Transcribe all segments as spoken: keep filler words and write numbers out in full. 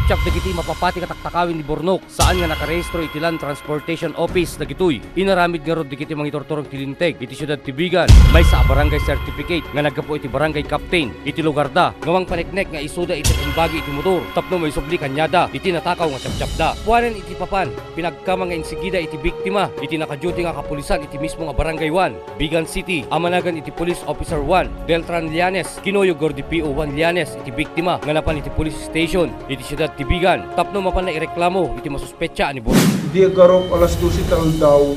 Siak dagiti mapapati nga taktakawin ni Bornok, saan nga nakarehistro iti Land Transportation Office dagitoy. Inaramid ngarud dagiti mangiturturong ti linteg iti siudad ti Vigan, maysa a barangay certificate nga naggapu iti barangay captain iti lugarda nga mangpaneknek nga isuda iti pambagi iti motor tapno maisubli kaniada iti natakaw nga siapsiapda. Kuanen iti papan, pinagkama nga insigida iti biktima iti nakaduty nga kapulisan iti mismo nga Barangay one, Vigan City, a managan iti Police Officer one, Deltran Llanes, kinuyog Gordi P O one Llanes iti biktima nga napan iti police station iti siudad ti Vigan tapno mapanna ireklamo iti masuspetsa a ni Bornok. Idi agarok alas dose ti aldaw,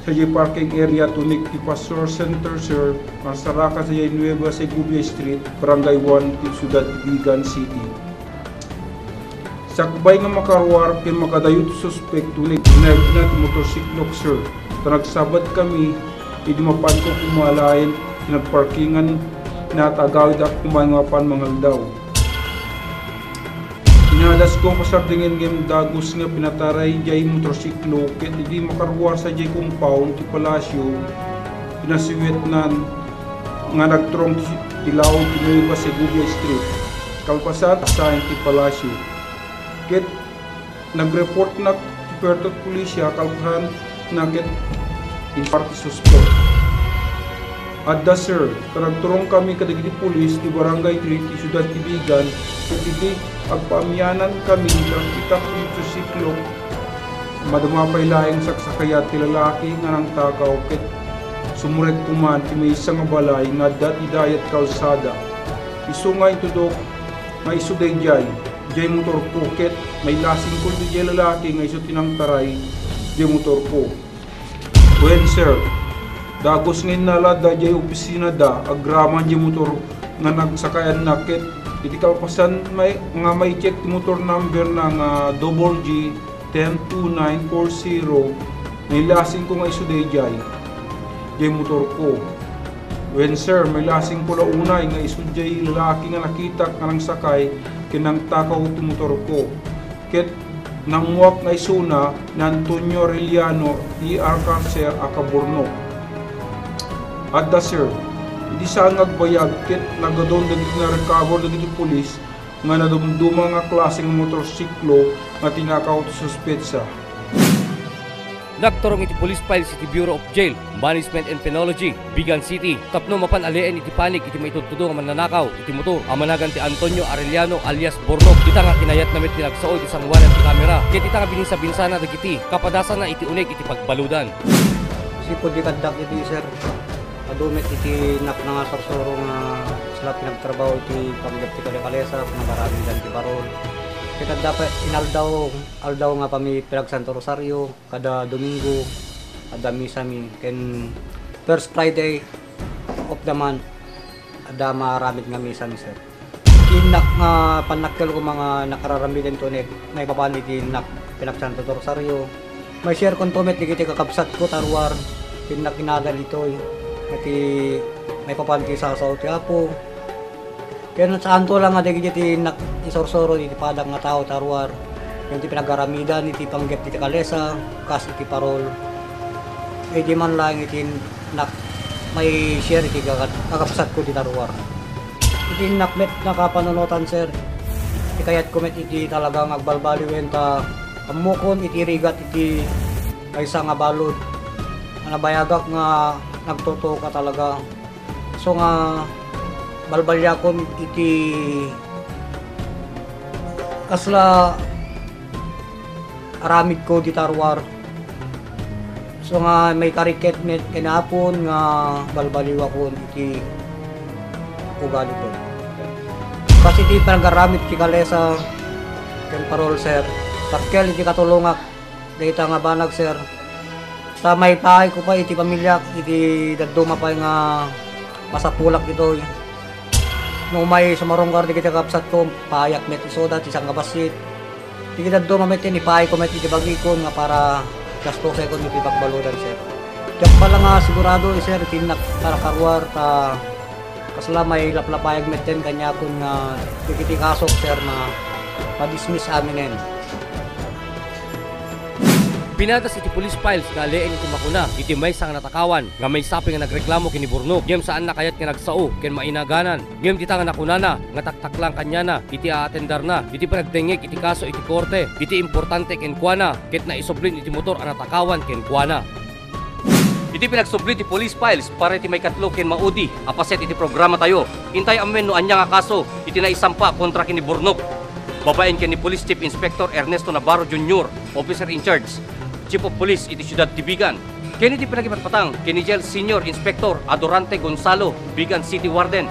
sadiay parking area tunik ti Pastor Center, sir, marsaraka sadiay Nueva Segovia Street, Barangay one, ti siudad ti Vigan City. Sakbay nga makaruar ken makadayo ti suspek, tunik dinayegna ti motorsiklok, sir. Ta nagsabat kami, idi mapanko koma alaen ti nagparkinganna ta agawid a koma nga mapan mangaldaw. Inadasko a kasardingen ngem dagus nga pinataray diay motorsiklo ket idi makaruar sadiay compound ti palasio, pinasiwetnan nga nagturong ti, ti laud ti Nueva Segovia Street, kalpasan, asayan ti palasio. Ket nagreport na ti Puerto Polisia, kalpasanna ket inparti suspek. Adda, sir, ta nagturong kami kadagiti pulis ti Barangay three ti Siudad ti Vigan, ket idi agpaamianan kami, nakita ti motorsiklo, madama pay laeng saksakayat ti lalaki nga nangtakaw, ket sumrek koma ti maysa nga balay nga adda ti dayat kalsada. Isu nga intudok nga isu daydiay, diay motorko, ket mailasingko daydiay lalaki nga isu ti nangtaray diay motorko. Wen, sir, dagus nga innala daydiay opisinada agraman diay motor nga nagsakayanna, ket iti kalpasan may, nga mai-check ti motor number na nga double G ten two nine four zero, nailasingko nga isu daydiay, diay motorko. Wen, sir, mailasingko la unay nga isu diay lalaki nga nakitak nga nangsakay ken nangtakaw ti motorko. Ket nammuak nga isuna ni Antonio Arellano, D R Carcer, a Kabornok. Adda, sir, idi saan nga agbayag ket nagadun dagiti na-recover dagiti pulis nga nadumduma nga klase nga motorsiklo nga tinakaw ti suspetsa. Nagturong iti police files iti Bureau of Jail, Management and Penology, Vigan City, tapno mapan alien iti panik iti maitudtudo nga mannanakaw iti motor a managan ti Antonio Arellano alias Bornok, ita nga kinayatna met ti nagsao iti sanguanan ti kamera, ket ita nga bininsabinsana dagiti kapadasanna iti uneg iti pagbaludan. Sipud di kaddak iti, sir, adu met iti nak nga sursuro nga sila pinagtrabaho iti panggep ti kalekalesa, pinagaramidan ti parol. Ket adda pay inaldaw, aldaw nga pami-, pinagsanto rosario, kada Domingo, adda misa mi, ken first Friday of the month, adda maaramid nga misa mi, sir. Innak nga pannakkel ko mga nakararamidan to ne, maipapan iti innak pinagsanto ti rosario. Mai-share ko met dagiti kakabsat ko ta ruar, innak inadal itoy, iti maipapan ti sasao ti Apo. Ken saanto lang nga dagiti ti innak isursuro iti padak nga tao ta ruar, ken ti pinagaramidan iti panggep ti kalesa, kas iti parol. Idi man laeng iti innak mai-share iti kakad-, kakabsat ko ti ta ruar. Iti innak met nakapanunotan, sir. Iti kayatko met iti talagang agbalbaliwen ta ammokon iti rigat iti maysa nga balud nga nabayagak nga nagtutuok a talaga. So nga balbaliakon iti kasla aramidko dita ruar. So nga maikariket met ken Apon nga balbaliwakon iti ugalikon. Kas iti panagaramid ti kalesa ken parol, sir, dakkel iti katulongak dayta nga banag, sir. Ta maipaayko pay iti pamiliak iti dadduma pay nga masapulak ditoy. No umay sumarungkar dagiti kakabsatko, paayak met isuda ti sanggabassit. Iti dadduma met, ipaayko met iti bagikon nga para gastosekon iti pagbaludan, sir. Diak pay la nga sigurado, sir, iti innak para karuar ta kasla mailaplapayag metten kaniakon nga dagiti kasok, sir, na ma-dismiss aminen. Pinadas iti police files nga aleen iti makuna iti maysa nga natakawan nga maysapen nga nagreklamo ken ni Burnok ngem saanna kayat nga nagsao ken mainaganan. Ngem dita nga nakunana nga taktaklang kaniana iti aatendarna iti panagdengngeg iti kaso iti korte iti importante kenkuana ket naisublin iti motor a natakawan kenkuana. Iti pinagsubli ti police files para iti maikatlo ken maudi a paset iti programatayo, intay ammoen no ania nga kaso iti naisampa kontra ken ni Burnok. Babaen ken ni Police Chief Inspector Ernesto Navarro Junior, Officer in Charge, Chief of Police iti Siudad ti Vigan, ken iti panagipatpatang ken ni Jail Senior Inspector Adorante Gonzalo, Vigan City Warden.